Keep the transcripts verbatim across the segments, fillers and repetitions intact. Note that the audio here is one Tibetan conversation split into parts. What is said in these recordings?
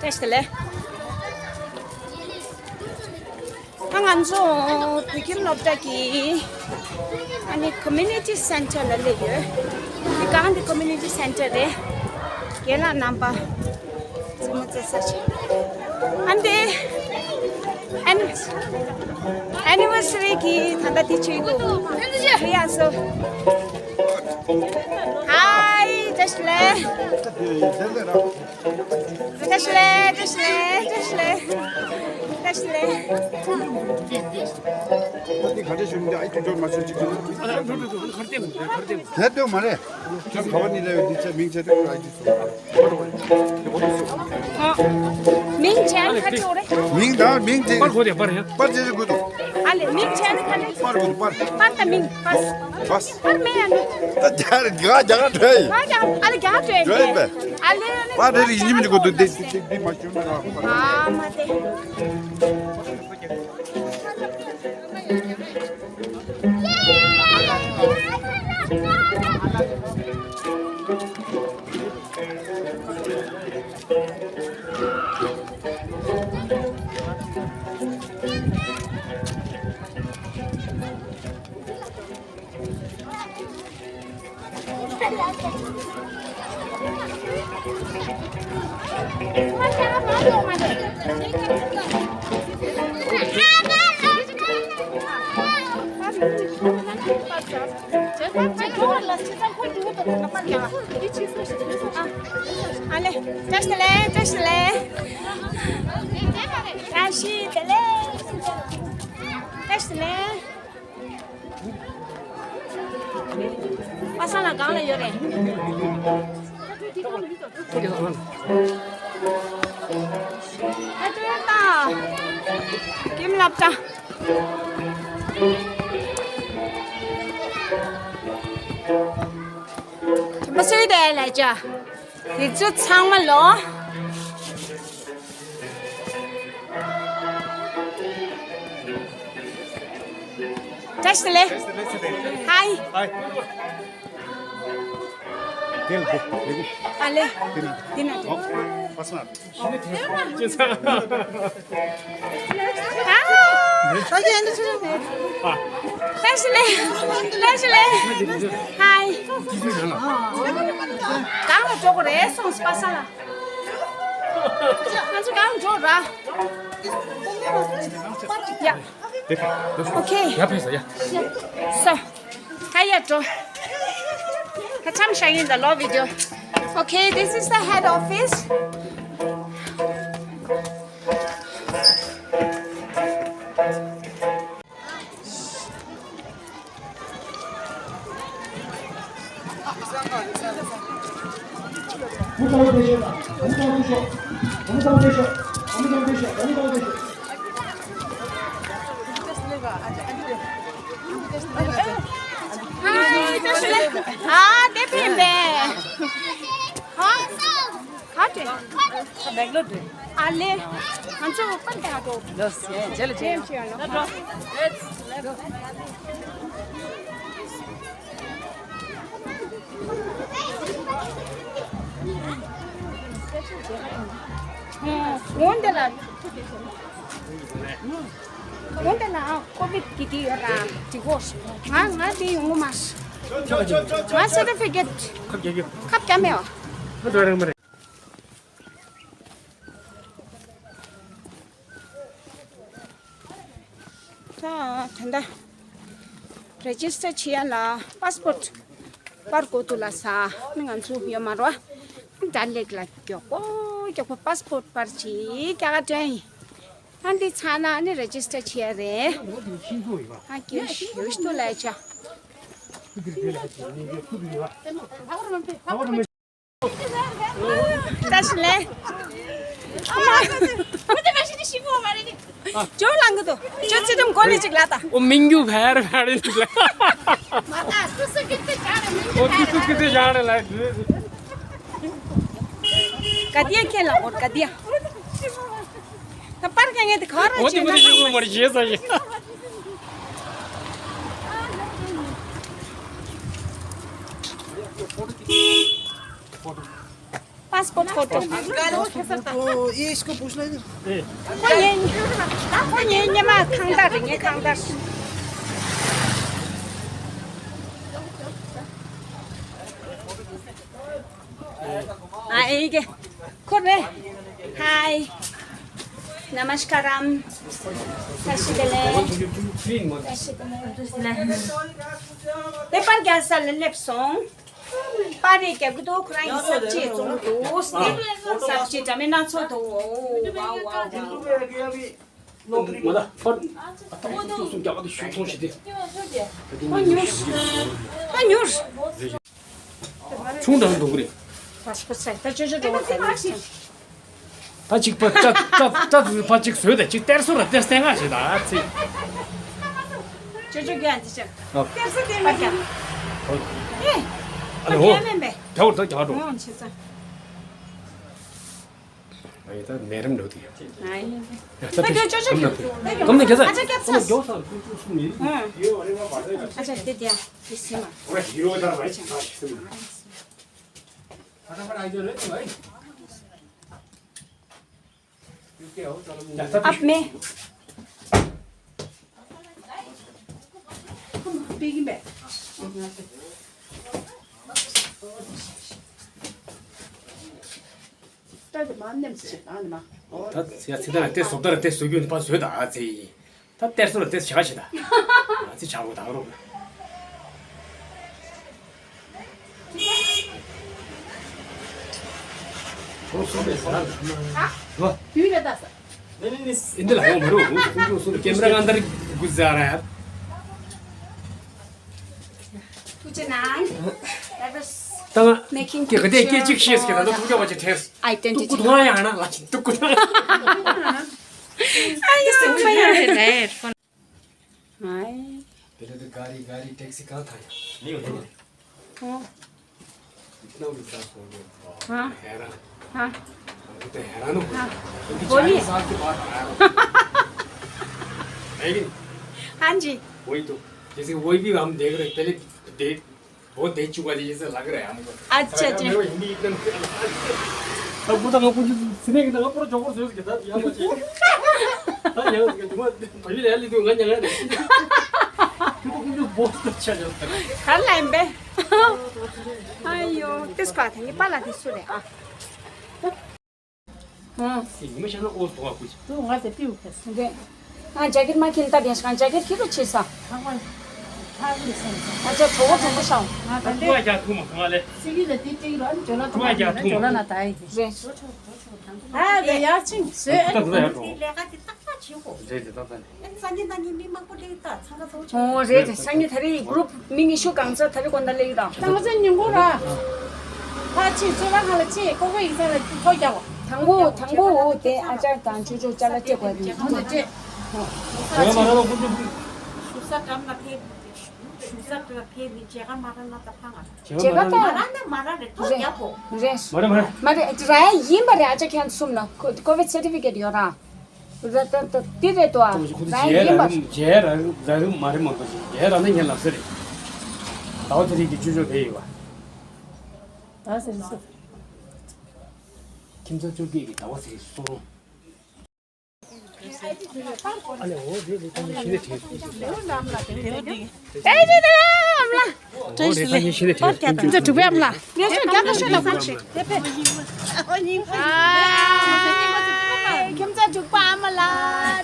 བཀྲ་ཤིས་བདེ་ལེགས། ང་ང་ཚོ་བོད་ཁྱིམ་སློབ་གྲྭ་གི་ཨ་ནི་community center ལ་སླེབས་ཡོད། འདི་གང་འདི་community center རེད། རྒན་ལགས་རྣམ་པ། ཨ་ནི་anniversary གི་ད་ལྟ་དེ་བྱེད་འདུག་ཡ་སོ། Hi, བཀྲ་ཤིས་བདེ་ལེགས། བཀྲ་ཤིས་བདེ་ལེགས། བཀྲ་ཤིས་བདེ་ལེགས། བཀྲ་ཤིས་བདེ་ལེགས། ད་དེ་ག་འདྲ་བྱུང་འདི་ཨ་ཅོ་ཅོ་མ་བྱུང་ཅིག་བྱུང་། དེ་ལྟོས་མ་རེད། ཁྱོད་ག་བ་ནས་ལས་ཡོད་འདི་ཚེ་མིང་ཆེ་དུས་ཨ་ཅི་སོང་། མིང་ཆེ་ནི་ཁ་ཅིག་རེད། མིང་དང་མིང་དེ། པར་གོ་དེ་པར་ཡ། པར་ཅི་ཞིག་དགོས་འདུག་ཨ་ལེ་མིང་ཆེ་ནི་ཁ་ཅིག་པར་དགོས་འདུག་པར། པར་དང་མིང་པར། པར། པར་མེད་ཡ་མིང་། ད་རྒྱ་རྒྱ་རྒྱ་ག་བྲོས་ཡིན། པར་རྒྱ་ཨ་ལེ་རྒྱ་བྲོས་ཡིན། པར་རེ་རེ་ཡིན་མིན་དགོས་འདུག་དེ་དེ་དེ་དེ་མ་ཞུ་ན། ཨ་མ་དེ། ཨ་ལེ། བཀྲ་ཤིས་བདེ་ལེགས། བཀྲ་ཤིས་བདེ་ལེགས། བཀྲ་ཤིས་བདེ་ལེགས། བཀྲ་ཤིས་བདེ་ལེགས། པ་སངས་ལགས་གང་ལ་ཡོད་རེད། ཨ་ཅོ་ཡོད་ད། ཁྱིམ་སློབ་གྲྭ། ཁྱིམ་པ་སུའི་དེ་ལ་ཅོ། དེ་ཚོ་ཚང་མ་ལོ། བཀྲ་ཤིས་བདེ་ལེགས། ཧའི། ཧའི། དེ་ལ་དེ་ལ་དེ། ཨ་ལེ། དེ་ལ་དེ་ན་དེ། ཨོ། པ་སངས། ཨ། བཀྲ་ཤིས་བདེ་ལེགས། བཀྲ་ཤིས་བདེ་ལེགས། ཧའི། གང་ལ་འགྲོ་དགོས་རེད་སོང་པ་སངས་ལགས། ང་ཚོ་གང་འགྲོ་ར། ཡ། ཨོ་ཁེ། ཡ་ཕེབས་ས་ཡ། སོ། ཧ་ཡ་འགྲོ། ཁ་ཆམ་ཤ་ཡིན་ད་ལོ་བི་ཌི་ཡོ། Okay, this is the head office. ཨ་དེ་ཕན་པས། ཧ། ག་དེ། ཨ་ལེ། ང་ཚོ་ཀུན་ཏེ་ཧ་འགྲོ། ལོས་ཡེ་ཇེ་ལ་ཇེ། ཇེ་ཇེ་ལ། Let's go. འོན་ཏེ་ལ། འོན་ཏེ་ན་ཀོ་བིད་ཀྱི་དེ་ཡོད་ར་དེ་གོ། ང་ང་དེ་ཡོང་གི་མ་སོང་། ང་certificate ཁབ་རྒྱག་གི། ཁབ་རྒྱག་མེད་བ། ང་འགྲོ་རང་མ་རེད། ད་ད་ལྟ་register བྱེད་ཡ་ལ་passport པར་གོ་ཐུ་ལ་ས་ནི་ང་ཚོ་ཡོད་མ་རོ། ད་ལེགས་ལ་མགྱོགས་པོ་མགྱོགས་པོ་passport པར་ཅིག་རྒྱ་གར་དྲན་ཡིན། ཨ་འདི་ཚ་ན་ནི་register བྱེད་ཡ་རེད། ཨ་སྐྱོ་ཤོས་ཤིག་ཏུ་ལས་བྱ། བཀྲ་ཤིས་བདེ་ལེགས། ཨ་མ། ཇོ་ལང་གི་འདུག་ཇོ་ཚི་དམ་གོ་ནི་ཅིག་ལ་ད། ཨོ་མིང་རྒྱུ་ཕར་ཕར་རེད་ལ། ཨོ་ཏུ་ཏུ་ཀི་ཏི་ཞང་རེད་ལ། ག་དེ་ཁྱེད་ལ་འོར་ག་དེ། ད་པར་ཀ་ངས་དེ་ག་རེ་ཨོ་ཏུ་བྱེད་ན། ཀི་ཏི་ཞུ་མ་རེད་ཞེས་ཟ་ཞེས། passport photo. ये इसको पूछ लो इधर। ཁོ་ངའི་ཁོ་ངའི་ཉི་མ་ཁང་བདག་རེད། ངའི་ཁང་བདག་ཨ་ཨེ་གེ་ཁོ་རེད། ཧའི། नमस्कारम। ས་ཤི་དེ་ལེ། ས་ཤི་དེ་ལེ། དེ་པར་རྒྱལ་ས་ལ་སླེབས་སོང་། པར་རེ་རྒྱག་གི་འདུག་ཁོ་རང་གི་ས་བཅད་བཙོང་འདུག་ས་བཅད་འདྲ་མིན་སྣ་ཚོགས་འདུག་ཨོ་ཝའོ་ཝའོ་ཝའོ། ང་ད་པར་ཨ་ཏོག་ཏོག་ཏོག་སུམ་རྒྱག་པ་དེ་ཞུ་ཐོང་ཞིག་དེ། ཨོ་ཉོར། ཨ་ཉོར། ཆུང་དྲགས་འདུག་རེད། ད་ཅིག་པ་ཏ་ཏ་ཏ་ཏ་ཕ་གཅིག་བཟོས་ཏེ་གཅིག་གཏེར་སོ་ལ་གཏེར་སྟེང་ང་ཞེས་ད་ཚིག་ཅོ་ཅོ་རྒྱན་ཅི་ཅག་ཨོ། གཏེར་སོ་སྟེང་ང་ཅག་ཨེ། ཨ་ལེ་ཧོ། རྒྱ་བོར་ད་རྒྱ་འགྲོ། ཨོ་ཆེ་ས། ཨ་ཡེ་ད་ནད་རིམས་འགྲོ་དུས། ཨ་ཡེ། ད་ཅོ་ཅོ་རྒྱན། གམ་ན་རྒྱ་ས། ཨ་ཅག་རྒྱ་ས། ཨ་ཅག་དེ་དེ་དེ་སེམས་མ། अब मैं ད་ཡ་ཚིག་ད་ལ་དེ་བཟོ་ད་ལ་དེ་བཟོ་རྒྱུ་ནི་ཕར་བཟོས་ད་ཨ་ཚེ་ཡིན། ད་གཏེར་སོ་ལ་དེ་བྱ་ཞིག་ད། ང་ཚོས་བྱ་དགོས་དང་རོགས། ཁོང་གསུམ་པའི་ཟ་ར་ལ་ལོ། དུས་ལ་ལྟ་ས། འདི་ལ་ཡོང་མི་རུང་། ཁོང་ཚོ་གསུམ་ཀེམ་ར་གང་ལྟར་དགུ་ཟ་ར་ཡ། ཐུགས་རྗེ་གནང་། ད་ང་making ཀྱི་ག་དེ་སྐད་ཅིག་ཤེས་ཀྱི་ད་ལྟ་ཐུགས་རྒྱ་བ་ཅིག་ཁྲེས། Identity། ཏུ་ཀུ་ཐུང་ཡང་ན་ལ་ཅིག་ཏུ་ཀུ་ཐུང་། ཨ་ཡ་མ་ཡ་རེད་རེད། ཨའི། पहले तो गाड़ी गाड़ी टैक्सी कहाँ था यार? नहीं होता। हाँ। इतना विकास हो गया। हाँ। हैरान। हाँ। हम तो हैरान हो गए। हाँ। क्योंकि बोलिए। चालीस साल के बाद आया हूँ। है कि नहीं? हाँ जी। वही तो। जैसे वही भी हम देख रहे हैं, पहले देख बहुत देख चुका है, जैसे लग रहा है हमको। अच्छा, अच्छा। मेरे को हिंदी इतना नहीं आता। अब वो तो हम कुछ सुनेंगे ना, पूरा जोकर सोच के था, यहाँ बचे। हाँ, यहाँ बचे। तुम्हारा भाई ले ली तू, मैं यहाँ नहीं। क्यों तो कुछ बहुत अच्छा चलता है। हर लाइन पे। आयो, त्यसको हात नेपाल हात सुने। अँ। ए, हिमेश, न ओस धोआ कुछ। तू वहाँ से पीऊ कैसे? दे। हाँ, जैकेट मा किन्ता देश का जैकेट किलो छे सा। हाँ, हाँ, ये सही। अच्छा, छोको छोको साउ। हाँ, तू आ जा, तू मत वाले। सिगी ले ती ती रो, चला तू आ जा, तू चला ना ताई। रे। हाँ, दे यार, चिंग। से। तू तो यार तो। ले का ती तक ता छिको। जे जे तक ता। ཨོ་རེད། སང་ཉིན་ད་རེས་གུ་རུབ་མི་ཉི་ཤུ་གང་ཚར་ད་རེས་དགོང་དག་སླེབས་ཡོད་དང་། ད་ང་ཚོ་ཉིན་གུང་ར་ཕ་ཆེ་ཚོ་ལ་ཧ་ལ་ཆེ་ཀོ་ཀོ་ཡིག་ཚང་ལ་ཐོ་རྒྱག་པ། དང་པོ་དང་པོ་འོ་དེ་ཨ་ཅག་དང་ཅོ་ཅོ་ཅ་ལག་སྤྲད་དགོས་རེད། ཧོན་དུ་སྤྲད། ཞུ་ས་འགྲམ་ལ་ཕེབས། ཞུ་ས་འགྲམ་ལ་ཕེབས་ནི་མཇལ་ཁ་མ་རག་ན་ད་ཕ་ང་། མཇལ་ཁ་ད་མ་རག་ན་མ་རག་རེད། ཐོ་རྒྱག་གོ། རེད། མ་རེད་མ་རེད། མ་རེད་ར་ཡིན་པ་རེད། ཨ་ཅག་ཁྱེད་གསུམ་ལ་ཀོ་ཝིད་སར་ཊི་ཕི་ཀེ་ཊི་ཡོད་ར། ར་ཏ་ཏ་ཏི་རེད་དོ། ཁོ་ཚོ་ར་ཁོ་ཚོ་ཡིན་པ། མཇལ་ར་ར་ར་མ་རེད་མ་གཏོགས་མཇལ་ར་ན་ངས་ལབ་ས་རེད། ཟླ་བ་ཚེ་རིང་གི་ཅོ་ཅོ་དེ་ཡོད་པ། ཟླ་བ་ཚེ་རིང་སུ། ཁྱིམ་ཚང་བཅོ་བརྒྱད་ཀྱི་ཟླ་བ་ཚེ་རིང་སུ་རུང་། ཨ་ལེ་འོ་དེ་ལས་ཁོང་ཚོ་ཤི་ནས་བྲིས་སོང་། ཨེ་ཅེ་ད་ཨམ་ལ། འོ་རེད་ད་ཡིན་ཤི་ནས་བྲིས་སོང་། ཁྱིམ་ཚང་དྲུག་པའི་ཨམ་ལ། ངས་ཤོད་རྒྱ་ཁ་ཤོད་ལ་ཁོང་ཆེ། ཁྱིམ་ཚང་དྲུག་པ་ཨ་མ་ལགས་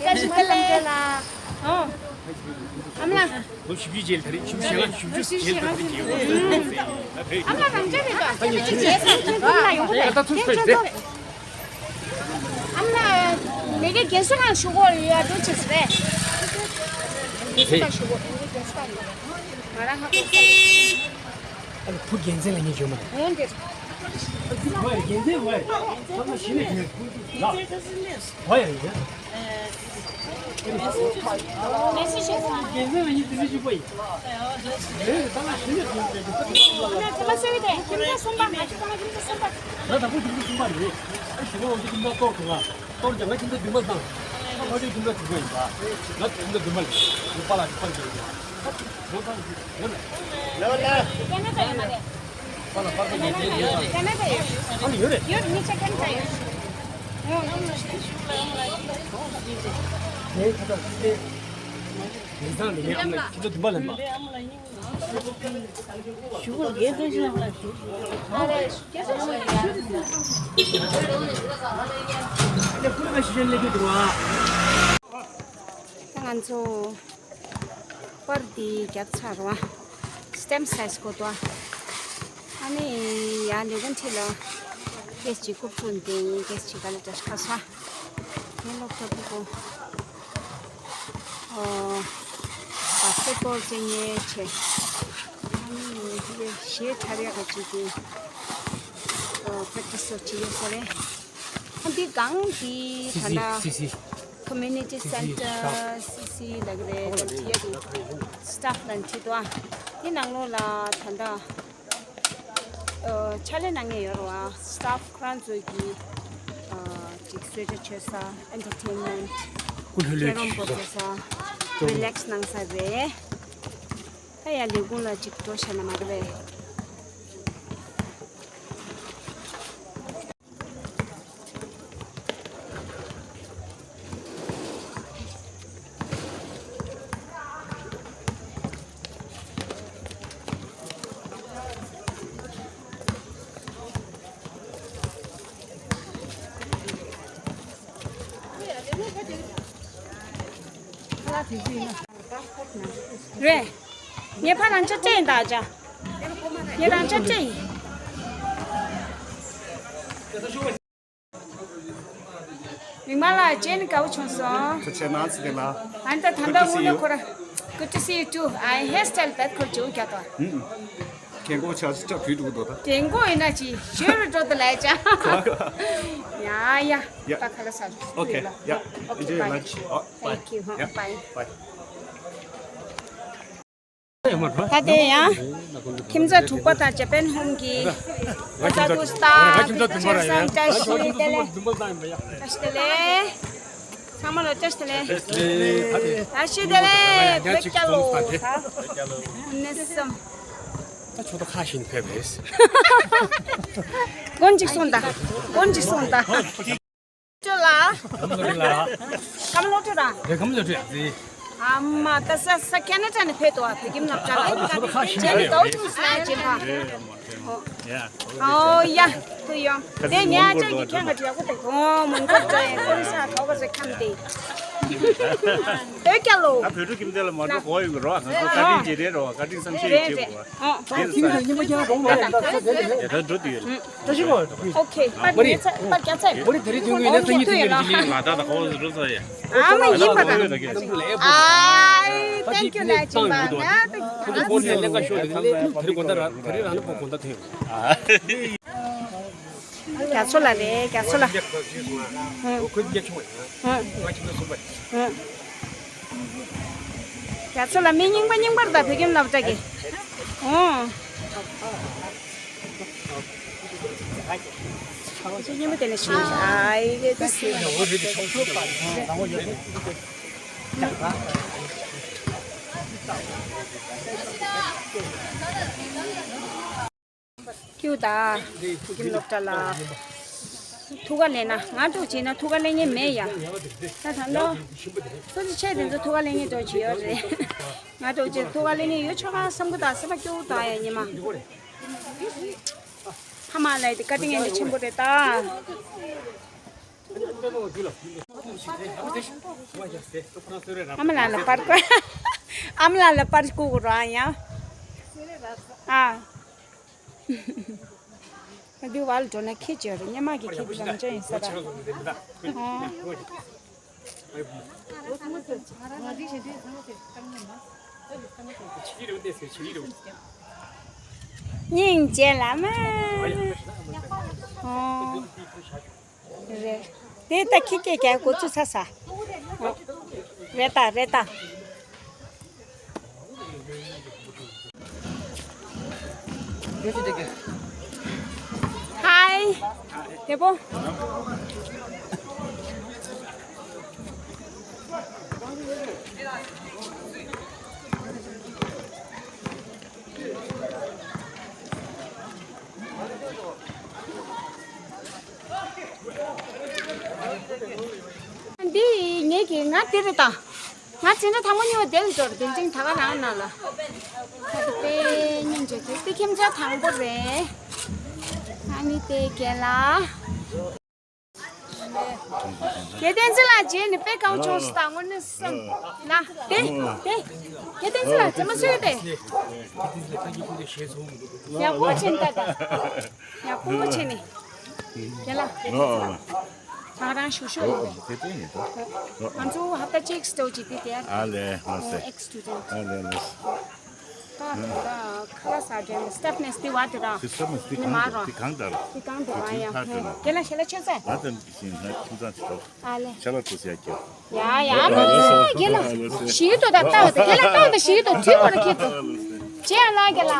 བཀྲ་ཤིས་བདེ་ལེགས། ཨོ། ཨ་མ་ལགས། ལོ་བཞི་བཅུ་རྗེས་ལ་ད་རེས་བཞི་བཅུ་ཞེ་ལྔ་བཞི་བཅུ་ཞེ་ལྔ་ཞེ་ལྔ་ཞེ་ལྔ། ཨ་མ་ལགས་རང་ཅག་རེད་ད། ད་ཡིན་ཤི་ནས་བྲིས་སོང་། ད་ད་ཐུག་ཤོད་རེད། ཨ་མ་ལགས་ལས་ཀའི་རྒན་གསོ་ཁང་ཞུ་གོ་ཡ་དུ་ཆེ་སི་རེད། རྒན་གསོ་ཁང་ཞུ་གོ་ལས་ཀའི་རྒན་གསོ་ཁང་ཡོད། ང་རང་ཧ་གོ་ས་རེད། ཨ་ལ་བུ་རྒྱལ་མཚན་ལ་ཉེ་བྱོས་མ། འོན་ཏེ། ཝའི་རྒྱལ་མཚན་ཝའི། ཚང་མ་ཤི་ནས་ཉེ་བུ་ལ། ཝའི་རེད། རྒྱལ་མཚན་ལ་ཉེ་དེ་འདྲ་ཞིག་པ་ཡིན། རེད་ད་ང་ཤི་ནས་ཉེ་བུ་ལ། ཁྱིམ་ཚང་གསུམ་པ་ང་ཚོ་ཚང་མ་ཁྱིམ་ཚང་གསུམ་པ། ང་དང་པོ་ཁྱིམ་ཚང་གསུམ་པ་རེད། ཨ་ཞུ་བ་འོ་དེ་ཁྱིམ་ཚང་གཏོར་ཐུབ་ང་། གཏོར་ཀྱང་ང་ཁྱིམ་ཚང་བདུན་པ་བཏང་། ཁ་ཁ་ཆོས་ཁྱིམ་ཚང་དྲུག་པ་ཡིན་པ། ང་ཁྱིམ་ཚང་བདུན་པ་ལ་ཡིན་པ་ལ་ཁྱིམ་ཚང་བདུན་པ་ཡིན་པ། ལོ་ལ། ཡང་ན་ད་ཡོད་མ་རེད། ང་ཚོ་པར་འདི་རྒྱབ་ཚར་བ། སི་ཊེམ་སའིཛ་གོ་དོ། ཨ་ནི་ཡ་ལེ་གུན་ཁྲི་ལ་ཀེས་ཅི་ཀུབ་ཀུན་དེ་ཡིན། ཀེས་ཅི་ག་ལ་ཏྲ་ཤ་ས་ཁེ་ལོ་ཁ་པུ་ཀོ། ཨོ། བ་སི་ཀེཊ་བོལ་ཅན་ཡེ་ཆེ། ཨ་ནི་ཞེ་ཐར་ཡ་ག་ཅིག་གི་ཨོ་པྲེག་ཊི་སི་སོ་ཅི་ཡོད་ས་རེད། ཨ་འདི་གང་འདི་ད་ལྟ་སི་སི། ཀོ་མུ་ནི་ཊི་སེན་ཊར། སི་སི་ལབ་ཀྱི་རེད། ད་ཐི་ཡ་གི་སི་ཊཕ་ལ་འཁྲིད་དོ། ཨ་འདི་ནང་ལོགས་ལ་ད་ལྟ་ཨ་ཕྱག་ལས་གནང་མཁན་ཡོད་རེད་བ། སི་ཊཕ་ཁོ་རང་ཚོ་གི་ཨ་ཅིག་གསོལ་ཇ་མཆོད་ས། ཨེན་ཊར་ཊེན་མེན་ཊི། སྐུ་ལྷོད་ལྷོད་ཁྱེད་རང་པོ་བྱེད་ས། རི་ལེག་སི་གནང་ས་རེད། ད་ཡ་ལས་ཁུངས་ལ་ཅིག་འགྲོ་ཤེས་ན་མ་རེད་པས། རེད། ངས་ཕ་རང་ཅག་སྤྲད་ཡིན་ད་ཅག་ངས་རང་ཅག་སྤྲད་ཡིན། མིག་དམར་ལགས་མཇལ་ནས་དགའ་བོ་བྱུང་སོང་། ཐུགས་རྗེ་གནང་ཚེ་བརྟན་ལགས། ཨ་ནི་ད་ད་ལྟ་དངོས་གནས་ཁོ་ར། Good to see you too. I hairstyle that ཁོ་ཅིག་རྒྱག་དོ། ཧུམ། རྒན་གོག་ཆགས་སུ་སྐྲ་བུད་འགྲོ་གི་འདུག་ད། རྒན་གོག་ཡིན་ན་ཅི་ཞོར་རུ་འགྲོ་དུ་ལས་ཅག་ཡ་ཡ། ད་ཁ་ལ་ས་རུ་ལ། Okay, yeah. Okay, bye. Enjoy your lunch. Oh, bye. Thank you. Yeah. Bye. Bye. ད་དེ་ཡང་ཁྱིམ་མཚེས་དྲུག་པ་དང་ཇ་པན་ཧོམ་གྱི་ཨ་ཙག་ཏུ་སྟག་ཁྱིམ་ཚང་བཀྲ་ཤིས་བདེ་ལེགས། བཀྲ་ཤིས་བདེ་ལེགས། བཀྲ་ཤིས་བདེ་ལེགས། ཚང་མ་ལ་བཀྲ་ཤིས་བདེ་ལེགས། བཀྲ་ཤིས་བདེ་ལེགས། བོད་རྒྱལ་ལོ། ད་གནས་སམ། ད་ཆོག་ཏུ་ཁ་ཤིན་ཕེབས་རེད། སྐོར་ཅིག་སོང་ད། སྐོར་ཅིག་སོང་ད། ཅོ་ལ། ཀམ་ལོ་ཏྲ་ར། རེ་ཀམ་ལོ་ཏྲ་ཡ་ཟི། ཨ་མ་ད་ས་ས་ཁེ་ན་ཌ་ནས་ཕེབས་འདུག་བ། བོད་ཁྱིམ་སློབ་གྲྭ་ལ། ཨོ་ཡ། ཏུ་ཡོང་། དེ་ཉལ་ཅན་གྱི་ཁྱེད་ང་ཅི་ཡག་པོ་དེ་གོ་མོན་གོ་ཏྲ་ཡ་ཀོན་ས་ཁོ་ག་ཟེ་ཁམ་དེ། བོད་རྒྱལ་ལོ། ད་བོད་ཕྲུག་ཁྱིམ་སྡེ་ལ་མ་འགྲོ་གོ་ཡོད་རོགས། ང་ཚོ་བཀའ་དྲིན་རྗེས་དྲན་རོགས། བཀའ་དྲིན་བསམ་ཤེས་བྱེད་དགོས། ཨོ། དེ་ལ་ས་ཡིན་ཉི་མ་རྒྱང་རོང་བ་ཡ་ད་འགྲོ་དུས་ཡོད་ལ། ཨོ་ཁེ། པར་རྒྱག་ཚར། པར་རྒྱག་ཚར། མོ་རི་དེ་རིང་དུས་ངོས་ནས་སང་ཉིན་དུས་ཡོད་ལ་ཅི་ལིང་ལ་ད་ད་ཁོ་རུ་ས་ཡ། ཨ་མ་ཡིན་པ་དང་། ཨའི་ཐེང་ཀྱུ་ན་ཅིང་པ་ན་ད། ཁོ་ཚོ་ཕོན་ལས་ལས་ཀ་ཤོར་དེ་དེ་རིང་དགོང་དག་ར་དེ་རིང་རང་ནི་ཕོ་དགོང་དག་ཐོན། རྒྱ་མཚོ་ལ་རེད། རྒྱ་མཚོ་ལ། ཁོས་རྒྱ་ཆུང་བ་ཡིན། ང་ཁྱིམ་ཚང་གསུམ་པ་ཡིན། རྒྱ་མཚོ་ལ་མི་རྙིང་པ་རྙིང་པར་ད་བོད་ཁྱིམ་སློབ་གྲྭ་གི། ཨོ། ཁྱེད་མཉམ་པོ་དེ་ནས་ཤི་ཨའི་རེད་ད་སི། ཁྱེད་ད་བོད་ཁྱིམ་སློབ་གྲྭ་ལ་ཐུགས་ཁ་ལེན་ན། ང་འདྲ་བོ་བྱས་ན་ཐུགས་ཁ་ལེན་མཁན་མེད་ཡ། ད་ད་ལོ་སོ་སོ་ཆས་དེ་ཚོ་ཐུགས་ཁ་ལེན་མཁན་འདྲ་བོ་ཅིག་ཡོད་རེད། ང་འདྲ་བོ་བྱས་ཐུགས་ཁ་ལེན་མཁན་ཡོད་ཆོག་ག་བསམ་གི་ད། སེམས་པ་སྐྱོ་བོ་ད་ཡ་ཉི་མ། ཕ་མ་ལ་དེ་བཀའ་དྲིན་ཆེན་པོ་རེད་ད། ཨ་མ་ལགས་ལ་པར་བསྐོར། ཨ་མ་ལགས་ལ་པར་བསྐོར་དགོས་རོགས་ཡ། ཨ། འདི་བར་འགྲོ་ན་ཁྱི་བྱོས་རེད། སྙེ་མ་གི་ཁྱི་འདི་རང་ཅག་ཡིན་ས་ར། ཨོ། སྙིང་རྗེ་ལ་མ། ཨོ། རེད། དེ་ད་ཁྱི་སྐད་རྒྱག་འགོ་ཚུགས་ཚར་ས། རེད་ད་རེད་ད། ཧའི། དེ་པོ། ཀྱི་ང་དེ་རེད་ད། ང་འཛིན་གྲྭ་དང་པོ་གཉིས་པ་དེ་ལ་འགྲོ་རེད། དེ་འཛིན་ད་ག་རང་ནང་ལ། ད་དེ་དཔེ་སྙིང་རྗེ་དེ་དེ་ཁྱིམ་ཚང་དང་པོ་རེད། ཨ་ནི་དེ་རྒན་ལགས། རྒན་བསྟན་འཛིན་ལགས་མཇལ་ནས་དཔེ་དགའ་བོ་བྱུང་སོང་ད་དངོས་གནས་སེམས་ལ། དེ་དེ་རྒན་བསྟན་འཛིན་ལགས་མཇལ་མ་སོང་པས། ཡག་པོ་བྱས་ནས་ད་ད། ཡག་པོ་བྱས་ནས། རྒན་ལགས། ཨོ། ད་རང་ཞུ་ཞུ་ཡོད་པས། དེ་དེ་ཡིན་ད། ང་ཚོ་ཧབ་ཏ་གཅིག་སྟོད་ཀྱི་དེ་དེ། ཨ་ལས་མ་ཟད། ཨེག་སི་སི་ཊུ་ཌེན་ཊི། ཨ་ལས་ལས། ད་ད་ཁ་ལག་ཟ་དྲན་སི་ཊབ་མེ་སི་དེ་བ་དེ་ར། དེ་སི་ཊབ་མེ་སི་དེ་གང་དེ་གང་དར། དེ་གང་དེ་བ་ཡ། རྒན་ལགས་ཞལ་ལག་མཆོད་ཚེ། ང་ཚོ་ཡིན་ན་ཁྱིམ་ཚང་ཅིག་འགྲོ། ཨ་ལས། ཆ་ལག་ཚོ་ཟ་རྒྱུ། ཡ་ཡ་མ་ཟ་རྒན་ལགས། ཞིག་ཏུ་ད་ལྟ་བ་དེ་རྒན་ལགས་ལྟ་བ་དེ་ཞིག་ཏུ་དུས་བར་ཁྱེད་དུ། ཅེ་ཡ་ལ་རྒན་ལགས། ཨ།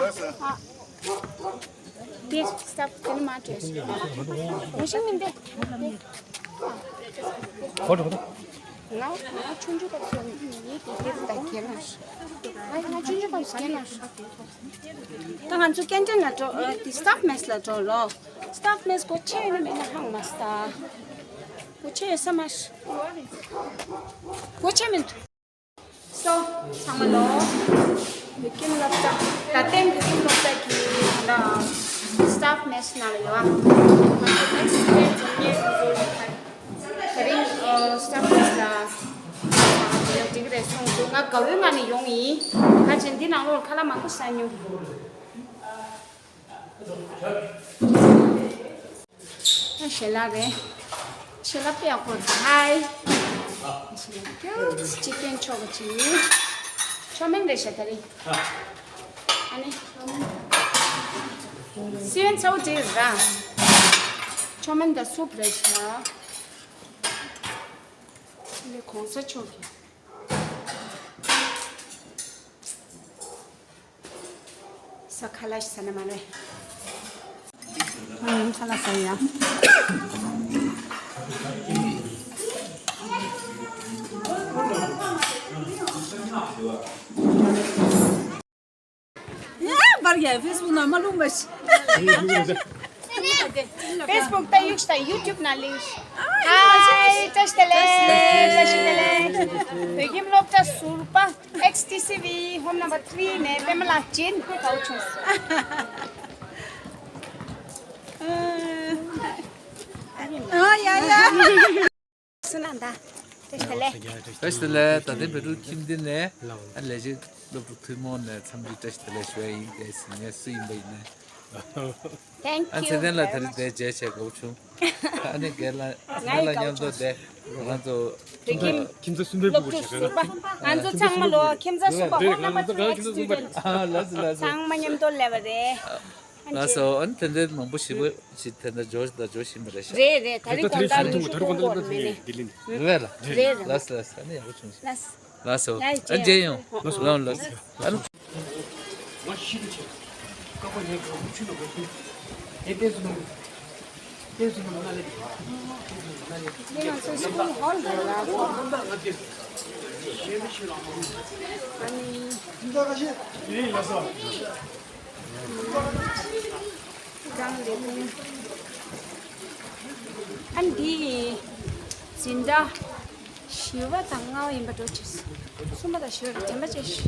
དེ་སྟབས་དེ་ནི་མ་བྲོས། འོ་ཤིང་མིན་ཏེ། ཧོ་ཧོ། ང་ང་ཆུང་ཆུང་སྐབས་སུ་ཡིན་དེ་དེ་ད་ཁྱེད་ལ། ང་ང་ཆུང་ཆུང་སྐབས་སུ་ཁྱེད་ལ། ད་ང་ཚོ་ཀེན་ཊིན་ལ་འགྲོ། ཨ། དེ་སི་ཊབ་མེ་སི་ལ་འགྲོ་ལོ། སི་ཊབ་མེ་སི་སྒོ་ཕྱེ་ཡོད་ན་མེད་ན་ཧང་མ་སྟ། སྒོ་ཕྱེ་ཡོད་ས་མ་ཤི། སྒོ་ཕྱེ་མི་འདུག་སོ། ཚང་མ་ལོ། བོད་ཁྱིམ་སློབ་གྲྭ། ད་ལྟའི་བོད་ཁྱིམ་སློབ་གྲྭ་གི་ད་སི་ཊབ་མེ་སི་ནང་ལ་ཡོད། ང་ཚོ་ནེག་སི་ཊི་ཊེན་འཛིན་གྲྭའི་དེ་ཚོ་ཡོད་ཁ། དེ་རིང་ཨ་སི་ཊབ་མེ་སི་ལ་འགྲིག་རེད་གསུངས་འདུག་ང་དགའ་བོའི་ངང་ནས་ཡོང་ཡིན། ཁ་ཅིག་འདི་ནང་ལོགས་ཁ་ལག་མང་པོ་ཟ་མྱོང་། ཞལ་ལག་རེད། ཞལ་ལག་དཔེ་ཡག་པོ་རེད། ཧའི། ཅི་ཀེན་ཆོག་གི་ཅི། ཆོ་མིན་རེད་ཤག་ད་རེད། ཨ་ནི། སི་ཝན་ཚ་བོ་དེ་ར། ཆོ་མིན་ད་སུབ་རེད་ཤག་ལེ་གོང་ས་མཆོག་གི། ས་ཁ་ལག་ཟ་ན་མ་རེད། ཨང་། ཁ་ལག་ཟ་ཡ། ཡ་བར་ཡ་ཕེ་སི་བུག་ནང་མ་ལུག་མ་ཤི། ཕེ་སི་བུག་ད་གཡུག་ཤི་ད་ཡུ་ཊུབ་ནང་ལེགས་ཤི། ཧའི། བཀྲ་ཤིས་བདེ་ལེགས། བཀྲ་ཤིས་བདེ་ལེགས། བོད་ཁྱིམ་སློབ་གྲྭ་ཟུར་པ་ཨེག་སི་ཊི་སི་བི་ཧོམ་ནམ་བར་ཐི་རི་ནས་པད་མ་ལགས་ཅན་ཧུ་ཐའོ་ཆུང་། ཨ་ཡ་ཡ། སུ་ན་ད། བཀྲ་ཤིས་བདེ་ལེགས། བཀྲ་ཤིས་བདེ་ལེགས། ད་ལྟའི་བོད་ཕྲུག་ཁྱིམ་སྡེ་ནས་ཨ་ལས་བྱེད་སློབ་ཕྲུག་ཐུན་མོང་ནས་འཚམས་འདྲི་བཀྲ་ཤིས་བདེ་ལེགས་ཞུ་ཡ་ཡིན། གལ་སྲིད་ངས་སུ་ཡིན་པ་ཡིན་ན། Thank you very much. ཨ་ཚེ་བརྟན་ལགས་ད་རེས་འདིར་མཇལ་བྱས་དགའ་བོ་བྱུང་། ཨ་ནི་རྒན་ལགས་རྒན་ལགས་མཉམ་དུ་འདིར་ང་ཚོ་ཁྱིམ་ཚང་ཁྱིམ་ཚང་གསུམ་པའི་སློབ་ཕྲུག་ཟུར་པ། ང་ཚོ་ཚང་མ་ལོ་ཁྱིམ་ཚང་གསུམ་པ་ཧོམ་ནམ་བར་ཐི་རི་ཨེག་སི་ཊུ་ཌེན་ཊི། ཨ་ལགས་སོ་ལགས་སོ། ཚང་མ་མཉམ་དུ་སླེབས་པ་རེད། ལགས་སོ། ཨ་ནི་དེ་འདྲའི་མང་པོ་ཞེ་པོ་ཞིག་དེ་འདྲ་འབྱོར་དང་འབྱོར་བཞིན་པ་རེད་ཤག་རེད་རེད། ད་རེས་དགོང་དག་ཉིན་གཅིག་ཐུག་ཐུག་ཐུག་ཐུག་ཐུག་ཐུག་ཐུག་ལྡི་ལི་ནས། རེད་ལ། རེད་རེད། ལགས་སོ་ལགས་སོ། ཨ་ནི་ཡག་པོ་བྱུང་ཤག་ལགས་སོ། ཡ་ཡ། ཨ་མཇལ་ཡོང་། ལགས་སོ། ལགས་སོ། ཨ་ནི། ང་ཤི་དུ་ཆེ། ཀ་པ་ཉལ་གོ་ཆུ་ནང་གོ་ཆུ། ཨེ་ཏེ་སུ་ནང་། ཏེ་སུ་ནང་ན་ལེ། ཏེ་སུ་ནང་ན་ལེ། འདི་ང་ཚོའི་སི་ཀུལ་ཧོལ་རེད་ལ། ཨ་ནི། ལགས་སོ། གང་ལེགས་ཀུན། ཨ་འདི་འཛིན་གྲྭ་བཞི་པ་དང་ལྔ་པ་ཡིན་པ་འགྲོ་ཆེ། གསུམ་པ་དང་བཞི་པ་རེད། དྲན་པ་བྱས་ཤིག་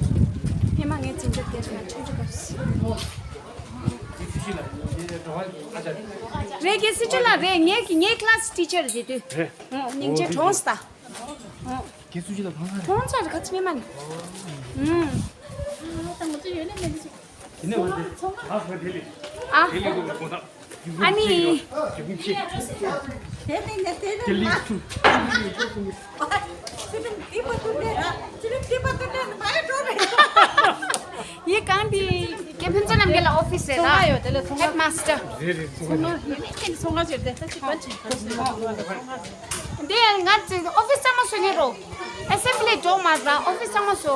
སྔོན་མ་ངའི་འཛིན་གྲྭ་དེར་ཡང་ཆུང་ཆུང་སྐབས་སུ། རེད། རྒན་སྲིད་སྐྱོང་ལགས་རེད། ངའི་ངའི་ཀི་ལ་སི་ཊི་ཆར་རེད་དུས། རེད། ཨོ་སྙིང་རྗེ་གྲོངས་སོང་ད། ཨོ། རྒན་སྲིད་སྐྱོང་ལགས་གང་ལ། གྲོངས་ཚར་རེད་ཁ་ཆེ་མ་ནི། ཨུམ། ད་ང་ཚོ་ཡོད་ནས་མེད་ནས་ཅིག་དེ་ནས་འོང་དེ་ད་ཧ་དེ་ལས། ཨ། དེ་ལས་དགོངས་དག་ཨ་ནི། དེ་ལས་ཐུག་ཡི་གང་དེ་རྒན་ཕུན་ཚོགས་རྣམ་རྒྱལ་ལ་ཨོ་ཕི་སི་རེད་ལ། ཧེཌ་མ་སི་ཊར། རེད་རེད། ཚོང་ཁང་ཨོ་ཕི་སི་ཚང་མ་ཟེར་ཏེ་ད་ཅིག་ག་ཅིག་ག་ཅིག་འདི་ང་ཚོའི་ཨོ་ཕི་སི་ཚང་མ་བཟོ་ཉན་རོགས། ཨེ་སེམ་བྷི་ལི་འགྲོ་མ་ར་ཨོ་ཕི་སི་ཚང་མ་བཟོ།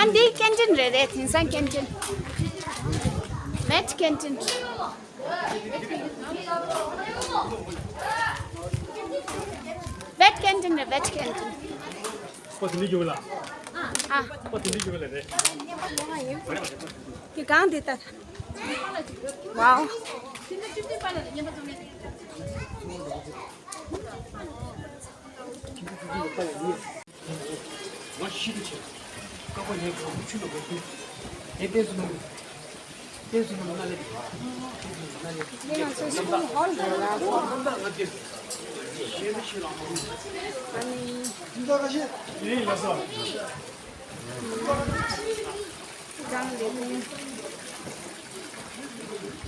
ཨ་འདི་ཀེན་ཊིན་རེད་རེད། དེང་སང་ཀེན་ཊིན། བེད་ཀེན་ཊིན། བེད་ཀེན་ཊིན་རེད། བེད་ཀེན་ཊིན། པ་དེ་འདྲ་རྒྱུག་ལ། ཨ། པ་དེ་འདྲ་རྒྱུག་ལ་རེད། དེ་གང་དེ་ལྟར། ཝའོ།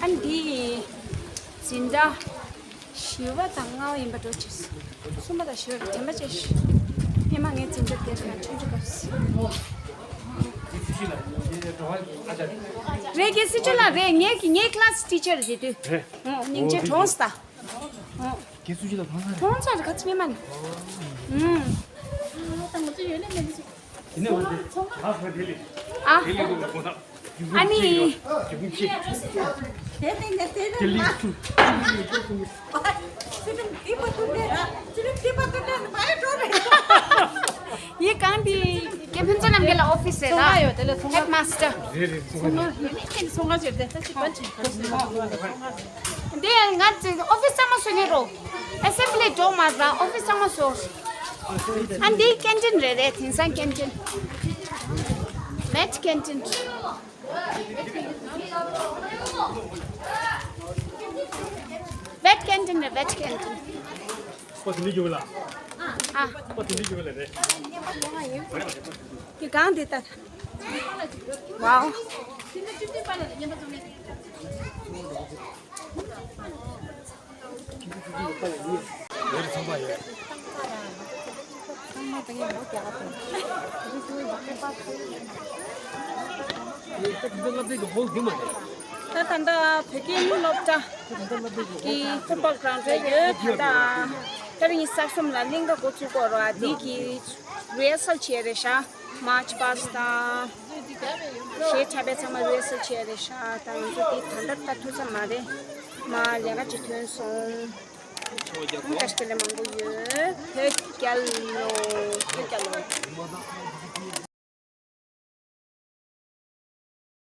ཨ་འདི་འཛིན་གྲྭ་བཞི་པ་དང་ལྔ་པ་ཡིན་པ་འགྲོ་ཆེ། གསུམ་པ་དང་བཞི་པ་དྲན་པ་བྱས་ཤག་སྔོན་མ་ངའི་འཛིན་གྲྭ་དེར་ཡང་ཆུང་ཆུང་སྐབས་སུ། རེད། དགེ་བཤེས་ལགས་རེད། ངའི་ངའི་class teacher་རེད་དུས། རེད། ཨོ། སྙིང་རྗེ་གྲོངས་སོང་ད། ཨོ། དགེ་བཤེས་ལགས་གྲོངས་ཚར་རེད། གྲོངས་ཚར་རེད། ག་ཚོད་སྔོན་མ་ནས། ཨུམ། དེ་ནས་འོན་ཏེ་ལགས་སོ་དེ་ལས། ཨ། དེ་ལས་ཀུན་ལ་གོ་ཐག་ཨ་ནི། དེ་ལས་ཀུན་དེ་ལས་ཀུན། ཡི་གང་དེ་དགེ་ཕུན་ཚོགས་རྣམ་རྒྱལ་ལགས་office་རེད་ད། ཚོང་ཁང་ཡོད། དེ་ལ་ཚོང་ཁང་headmaster། རེད་རེད། ཚོང་ཁང་ཡོད་ནི་ཚོང་ཁང་ཟེར་དེ་ད་ཅི་ག་ཅི། འདི་ང་ཚོའི་office་ཚང་མ་བཟོས་ནས་རོ། Assembly་འགྲོ་མ་ར་office་ཚང་མ་བཟོ། ཨ་འདི་canteen་རེད་རེད། དེང་སང་canteen། Wet canteen། Wet canteen་རེད། Wet canteen། པ་དེ་འདྲ་རྒྱུག་ལ། ཨ། པ་དེ་འདྲ་རྒྱུག་ལ་རེད། དེ་གང་དེ་ལྟར། Wow། ཚང་མ་ཡོད། ད་ད་ལྟ་བོད་ཀྱི་སློབ་གྲྭ་གི་football ground་རེད་ཡོད། ད་ལྟ་ད་རིང་གསར་རྩོམ་ལ་གླིང་ག་འགོ་ཚུགས་སྐོར་བ་འདི་གི་rehearsal་བྱས་རེད་ཤག March past་དང་གཞས་འཁྲབ་པའི་ཚང་མ་rehearsal་བྱས་རེད་ཤག་ད་ང་ཚོ་དེ་ད་ལྟ་ད་ཐུག་ས་མ་རེད། མ་ལས་ཀ་ཅིག་ཐོན་སོང་། ད་ལྟ་ལས་མང་པོ་ཡོད། བོད་རྒྱལ་ལོ། བོད་རྒྱལ་ལོ།